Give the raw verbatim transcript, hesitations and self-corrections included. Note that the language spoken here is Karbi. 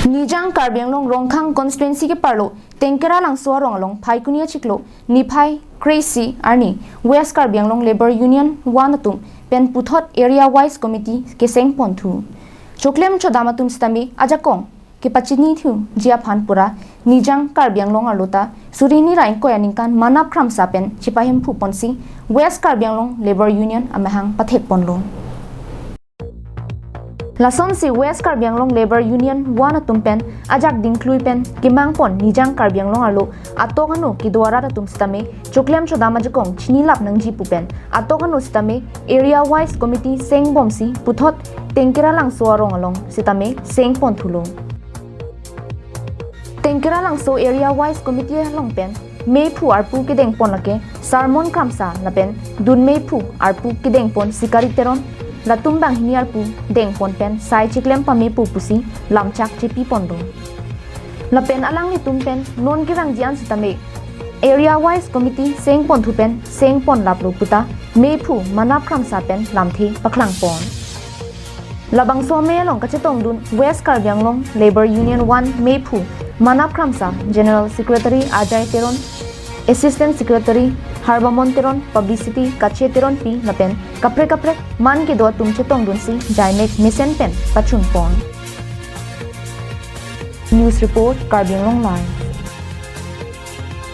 Nijang Karbi Anglong Rongkhang constituency keparlo Tengkera Langso arong along Phaikuni achiklo niphai kre-isi arni West Karbi Anglong Labour Union one atum pen puthot area wise committee keseng ponthu. Choklem chodam atum sitame ajakong kepachinithuji aphan pura Nijang Karbi Anglong arlo ta suri hini ra ingkoi aningkan manap kramsa pen chepahemphu ponsi West Karbi Anglong Labour Union amahang pathek ponlo. Lasonsi West Karbi Anglong Labour Union one atum pen ajak dingklui pen kemang pon Nijang Karbi Anglong arlo atok anu kedo arat atum sitame choklem chodam ajakong chinilap nangji pu pen atok anu sitame area wise committee seng bomsi puthot Tengkera Langso arong along sitame seng ponthulo. Tengkera Langso area wise committee along pen mephu arpu kedeng pon lake Sarmon Kramsa lapen dun mephu arpu kedeng pon Sikari Teron, latum banghini arpu deng pon pen sai chiklem pamepo pusi lamchak chepi pondo. Lapen alanglitum pen non kerangji an sitame area wise committee seng ponthu pen seng ponlaplo puta mephu Manap Kramsa pen lamthe paklang pon. Labangso amei along kachetongdun West Karbi Anglong Labour Union one mephu Manap Kramsa, General Secretary Ajay Teron, Assistant Secretary Harbamon Teron, Publicity Kache Teronpi lapen kaprek kaprek man kedo atum chetongdunsi jaimek mesen pen pachun pon. News report, Karbi Anglong Live.